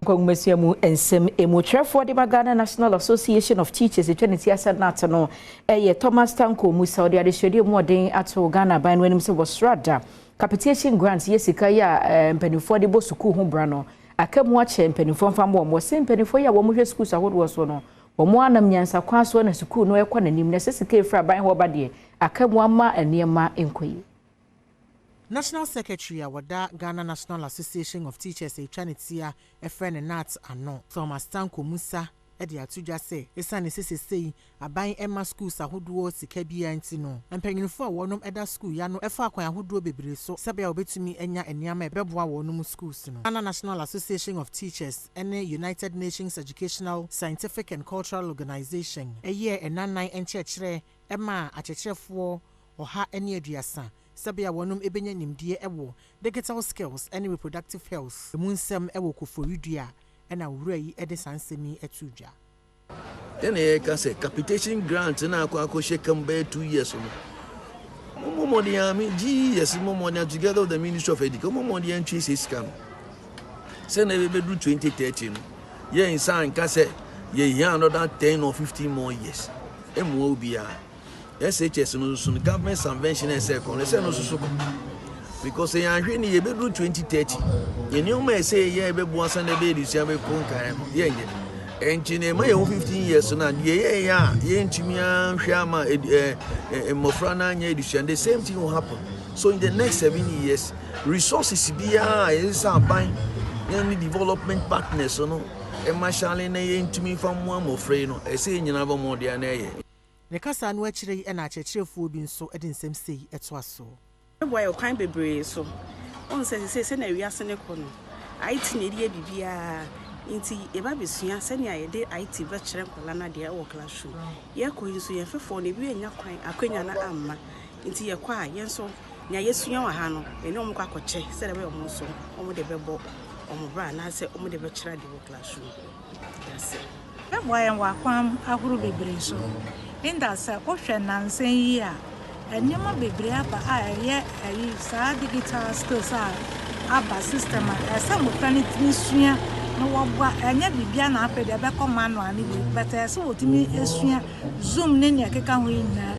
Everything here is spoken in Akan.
Nkɔngumasua mu nsɛm emu, twerɛfoɔ de ma Ghana National Association of Teachers atwa ne ti asɛ nat no ɛyɛ Thomas Tanko Musa. Ɔde adesuadeɛ mu ɔden ato Ghana aban no anim sɛ wɔsoro ada capitation grant yɛ sika yi a mpanimfoɔ de bɔ sukuu ho bra no aka mu akyɛ mpanimfoɔ mfa mbɔ wɔn. Wɔsɛ mpanimfoɔ yi a wɔn hwɛ schools ahodoɔ so no, wɔn anam nyansa kwan so na sukuu no ɛkɔ n'anim, na ɛsɛ sika efiri aban hɔ ba deɛ aka mu ama nneɛma nkɔ yie. National Secretary a wɔda Ghana National Association of Teachers atwa ne tia ɛfrɛ ne GNAT ano, Thomas Tanko Musa, de ato dwa sɛ ɛsiane sɛ sesei aban ɛma schools ahodoɔ sika biara nti no, mpanyinfoɔ a wɔnom da school ya no ɛfa akwan ahodoɔ bebree so sɛbea a wɔbɛtumi anya nneɛma a ɛbɛboa wɔnom schools no. Ghana National Association of Teachers ne United Nations Educational, Scientific and Cultural Organization ɛyɛɛ ɛnanan nkyerɛkyerɛ ɛma akyerɛkyerɛfoɔ 130 sɛbea wɔnom ɛbɛnya nimdeɛ ɛwɔ digital skills ne reproductive health emu nsɛm ɛwɔ Koforidua, ɛna owura yi de saa nsɛm yi ato dwa. Ɛna yɛka sɛ capitation grant na akɔhyɛ kam bɛyɛ 2 years no, mommɔ mmɔden a me GES mmɔ mmɔden together with the Ministry of Education, mommɔ mmɔden antwe sɛ sika no sɛna ɛbɛbɛduru 2030 no, yɛn nsa nka sɛ yɛhia another 10 or 15 more years ɛmmoa obiara. SHS no nso no, government subvention ɛsɛ kɔ no, ɛsɛ no nso so kɔ, because yɛn ahwɛ ni yɛbɛduru 2030, yɛn nneɛma a ɛsɛ yɛ yɛbɛboa sɛ na ɛbɛyɛ adesua bɛkɔ nkan no, yɛnyɛ. Ɛnti na ɛma yɛn ho 15 years no a, deɛ yɛyɛ a yɛntumi ahwɛ ama ɛɛ mmɔfra no anyɛ adesua, the same thing will happen. So in the next 7 years, resources biara a yɛsɛ sɛ aban yɛn ne development partners no ɛma hyale na yɛntumi fa mmoa mmɔfra yi no, ɛsɛ yɛn nyinaa bɔ mmɔden na ɛyɛ. Ne kasa no akyire yi, ɛna akyerɛkyerɛfoɔ bi nso de nsɛm sei ɛtoa so. Ɛboa yɛ kwan bebree so. Ɔn sɛ sɛ sɛnea wiase ne kɔ no, IT na yɛde yɛ biribiara, nti yɛba abɛsua sɛnea yɛde IT bɛkyerɛ nkwadaa no adeɛ wɔ classroom. Yɛkɔ yi nso, yɛn fɛfoɔ no ebi anya kwan akonnwa no amma, nti yɛkɔ a, yɛn nso nea yɛsua wɔ ha no, yɛne wɔn kɔ akɔkyɛ sɛdeɛ ɛbɛyɛ wɔn nso wɔn de bɛbɔ wɔn bra anaasɛ wɔn de bɛkyerɛ adeɛ wɔ classroom. Yɛase. Bɛboa yɛn wɔ akwan ahorow bebree so. Nda sɛ wohwɛ nansa yi a, nneɛma bebree aba a ɛyɛ ɛyi saa digital skills a aba, system a ɛsɛ mmɔfra no tumi sua na wɔboa. Ɛnyɛ biribia na afei deɛ ɛbɛkɔ manual no bi, but ɛsɛ wɔtumi esua Zoom ne nea ɛkeka ho yi nyinaa.